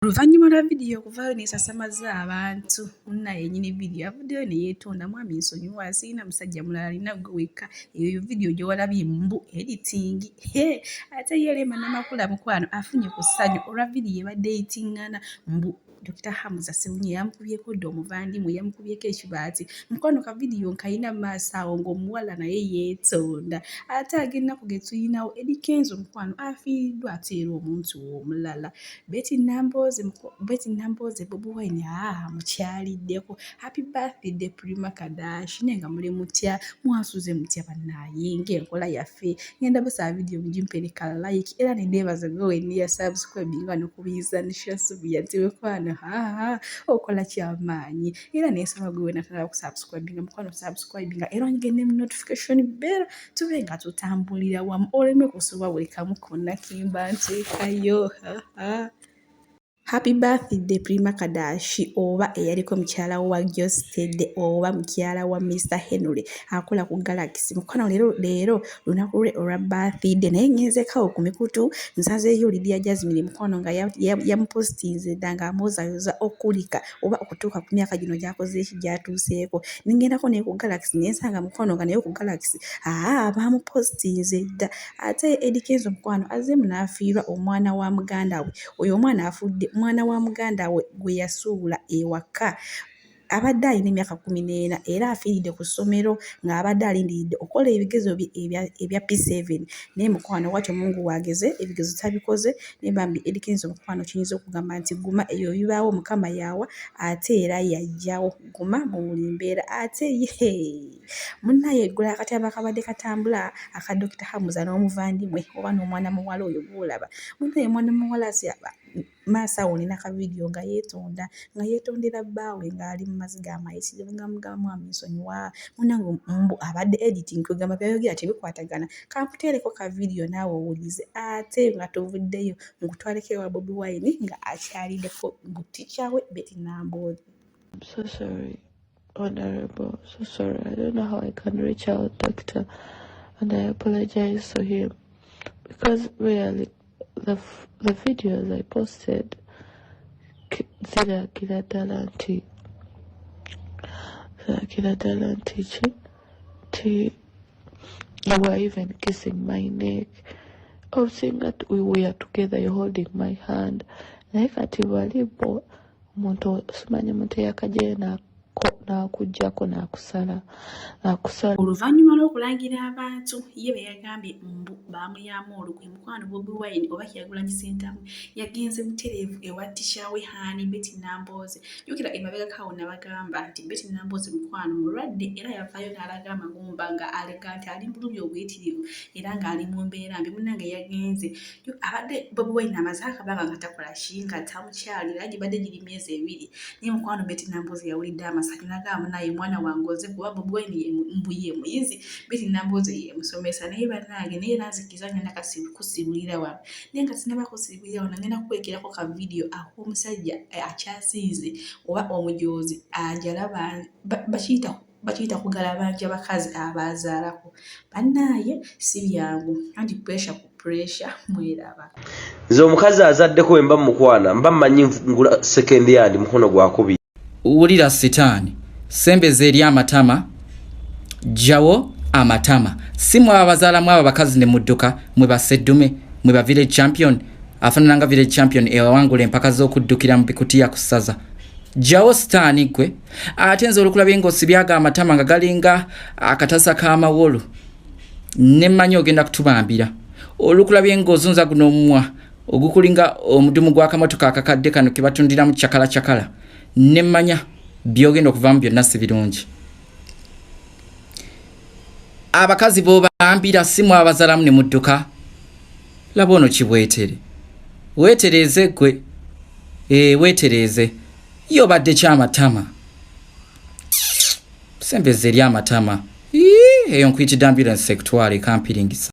Oluvannyuma lwa vidiyo okuvaayo n'esasamaza abantu, munnaye nnyini vidiyo avuddeyo ne yeetonda, mwami nsonyiwa sirina musajja mulala nina ggwe wekka, eyo vidiyo gye walabye mbu editing. Hee ate ye Rema Namakula mukwano afunye ku ssanyu olwa vidiyo ebadde eyitingana mbu Dokita Hamza Ssewunyi yamukubyeko dda omuvandimwe, yamukubyeko ekibaati. Mukwano ka vidiyo nkayina mu maaso awo ng'omuwala naye yeetonda. Ate ag'ennaku ge tulinawo Eddy Kenzo mukwano afiiriddwa ate era omuntu we omulala. Betty Nambooze Betty Nambooze Bobi Wine mukyaliddeko. Happy birthday Prima Kadashi. Naye nga muli mutya, mwasuze mutya bannaaye ng'enkola yaffe. Ngenda basaba vidiyo mugimpeereka like era ne neebaza gwe wenna eya subscribing wano ku Biza ne Shasubia nti mukwano okola kyamaanyi. Era neesaba gwe wenna atanaba kusubscribinga mukwano subscribinga era onyige ne notification bell tube nga tutambulira wamu oleme kusubwa buli kamu konna kemba nteekayo. Happy birthday Prima Kadashi oba eyaliko mukyala wa Geosteady oba mukyala wa Mr Henry akola ku Galaxy. Mukwano leero leero lunaku lwe olwa birthday naye ngenzeeko awo ku mikutu nsanzeeyo Lydia Jazmine mukwano nga yamupositinze dda ng'amwozayoza okulika oba okutuuka ku myaka gino gy'akoze eki gy'atuuseeko. Ne ngendako ne ku Galaxy ne nsanga mukwano nga naye ku Galaxy baamupositinze dda. Ate Eddy Kenzo mukwano azzeemu n'afiirwa omwana wa muganda we. Oyo omwana afudde mwana wa muganda we gwe yasuula ewaka. Abadde alina emyaka 14 era afiiridde ku ssomero ng'abadde alindiridde okukola ebigezo bye ebya P7 naye mukwano bw'atyo Mungu bw'ageze ebigezo tabikoze naye bambi Eddy Kenzo mukwano kiyinza okugamba nti guma ebyo bibaawo Mukama y'awa ate era y'aggyawo guma mu buli mbeera ate ye munnaye eggulo akatabo akabadde katambula aka Dokita Hamza n'omuvandimwe oba n'omwana muwala oyo gw'olaba munnaye mwana muwala maaso awo nina ka vidiyo nga yeetonda nga yeetondera bbaawe ng'ali mu maziga amayitirivu nga mugamba mwami nsonyiwa munnange mbu abadde editing kwegamba by'ayogera tebikwatagana kankuteereko ka vidiyo naawe owulirize ate nga tuvuddeyo nkutwaleko ewa Bobi Wine nga akyaliddeko mbu teacher we Betty Nambooze. I'm so sorry, Honorable. So sorry. I don't know how I can reach out, Doctor, and I apologize to him because really the videos I posted ziragira ddala nti ki nti you were even kissing my neck or seeing that we were together, you holding my hand, naye kati bali bo omuntu simanyi omuntu eyakajjayo n'akuggyako n'akusala n'akusala. Oluvannyuma lw'okulangira abantu ye be yagambye mbu baamulyamu olukwe, mukwano Bobi Wine oba Kyagulanyi Ssentamu yagenze butereevu ewa teacher we Honey Betty Nambooze. Jjukira emabegako awo nabagamba nti Betty Nambooze mukwano mulwadde era yavaayo n'alaga amagumba nga alaga nti ali mu bulumi obuyitirivu era ng'ali mu mbeera mbi. Munnange yagenze abadde Bobi Wine amaze akabanga nga takola ki nga tamukyalira gibadde giri myezi 2 naye mukwano Betty Nambooze yawulidde amasanyu n'agamba munnaye mwana wange oze kuba Bobi Wine mbu ye muyizi, Betty Nambooze ye musomesa. Naye bannange naye era nzikiriza ngenda kusiibulira wano naye nga sinnaba kusiibulira wano ngenda kukwekerako ka vidiyo ak'omusajja akyasinze oba omujoozi ajalaba bakiyita kugalabanja bakazi abaazaalako. Bannaaye si byangu anti pressure ku pressure mweraba. Nze omukazi azaddeko bwe mba mukwana mba mmanyi ngula second hand mukono gwakubiri. Wulira sitaani, sembeza eri amatama, jjawo amatama. Si mwe abazaalamu abo abakazi ne mudduka, mwe baseddume, mwe ba village champion afaanana nga village champion ewawangula empaka z'okuddukira mu bikutiya ku ssaza. Jjawo sitaani ggwe. Ate nze olukulabye ng'osibyaga amatama nga galinga akatasa k'amawolu ne mmanyi ogenda kutubambira. Olukulabye ng'ozunza guno omumwa ogukulinga omudumu gw'akamotoka akakadde kano ke batundiramu cakala cakala ne mmanya by'ogenda okuvaamu byonna si birungi. Abakazi b'obambira si mwe abazalamu ne mudduka. Laba ono kibwetere, weetereeze ggwe, ee weetereeze. Ye obadde ki amatama? Sembeza eri amatama. Eyo nkuyitidde ambulance ekutwala ekampiringisa.